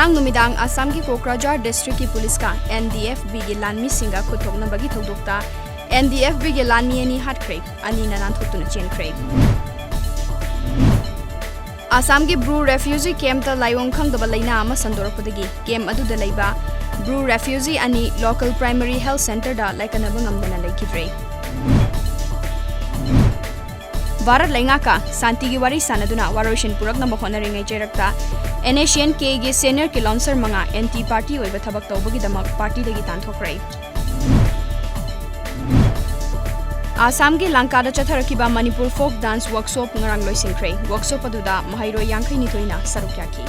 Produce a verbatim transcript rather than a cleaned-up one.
ꯉꯔꯥꯡ ꯅꯨꯃꯤꯗꯥꯡ ꯑꯁꯥꯝꯒꯤ ꯀꯣꯀ꯭ꯔꯥꯖꯥꯔ ꯗꯤꯁꯇ꯭ꯔꯤꯛꯀꯤ ꯄꯨꯂꯤꯁꯀ N D F Bꯒꯤ ꯂꯥꯟꯃꯤꯁꯤꯡꯒ ꯈꯨꯠꯊꯣꯛꯅꯕꯒꯤ ꯊꯧꯗꯣꯛꯇ N D F Bꯒꯤ ꯂꯥꯟꯃꯤ ꯑꯅꯤ ꯍꯥꯠꯈ꯭ꯔꯦ, ꯑꯅꯤꯅ ꯅꯥꯟꯊꯣꯛꯇꯨꯅ ꯆꯦꯟꯈ꯭ꯔꯦ꯫ ꯑꯁꯥꯝꯒꯤ ꯕ꯭ꯔꯨ ꯔꯦꯐ꯭ꯌꯨꯖꯤ ꯀꯦꯝꯞꯇ ꯂꯥꯏꯑꯣꯡ ꯈꯪꯗꯕ ꯂꯩꯅꯥ ꯑꯃ ꯁꯟꯗꯣꯔꯛꯄꯗꯒꯤ ꯀꯦꯝꯞ ꯑꯗꯨꯗ ꯂꯩꯕ ꯕ꯭ꯔꯨ ꯔꯦꯐ꯭ꯌꯨꯖꯤ ꯑꯅꯤ ꯂꯣꯀꯦꯜ ꯄ꯭ꯔꯥꯏꯃꯔꯤ ꯍꯦꯜꯊ ꯁꯦꯟꯇꯔꯗ ꯂꯥꯏꯀꯠꯅꯕ ꯉꯝꯗꯅ ꯂꯩꯈꯤꯗ꯭ꯔꯦ꯫ ꯚꯥꯔꯠ ꯂꯩꯉꯥꯛꯀ ꯁꯥꯟꯇꯤꯒꯤ ꯋꯥꯔꯤ ꯁꯥꯟꯅꯗꯨꯅ ꯋꯥꯔꯣꯏꯁꯤꯟ ꯄꯨꯔꯛꯅꯕ ꯍꯣꯠꯅꯔꯤꯉꯩ ꯆꯩꯔꯛꯇ N S C N Kꯒꯤ ꯁꯦꯅꯤꯌꯔ ꯀꯤꯂꯣꯟꯁꯔ ꯃꯉꯥ ꯑꯦꯟꯇꯤ ꯄꯥꯔꯇꯤ ꯑꯣꯏꯕ ꯊꯕꯛ ꯇꯧꯕꯒꯤꯗꯃꯛ ꯄꯥꯔꯇꯤꯗꯒꯤ ꯇꯥꯟꯊꯣꯛꯈ꯭ꯔꯦ꯫ ꯑꯁꯥꯝꯒꯤ ꯂꯥꯡꯀꯥꯗ ꯆꯠꯊꯔꯛꯈꯤꯕ ꯃꯅꯤꯄꯨꯔ ꯐꯣꯛ ꯗꯥꯟꯁ ꯋꯥꯔꯛꯁꯣꯞ ꯉꯔꯥꯡ ꯂꯣꯏꯁꯤꯟꯈ꯭ꯔꯦ꯫ ꯋꯥꯔꯛꯁꯣꯞ ꯑꯗꯨꯗ ꯃꯍꯩꯔꯣꯏ ꯌꯥꯡꯈꯩ ꯅꯤꯊꯣꯏꯅ ꯁꯔꯨꯛ ꯌꯥꯈꯤ꯫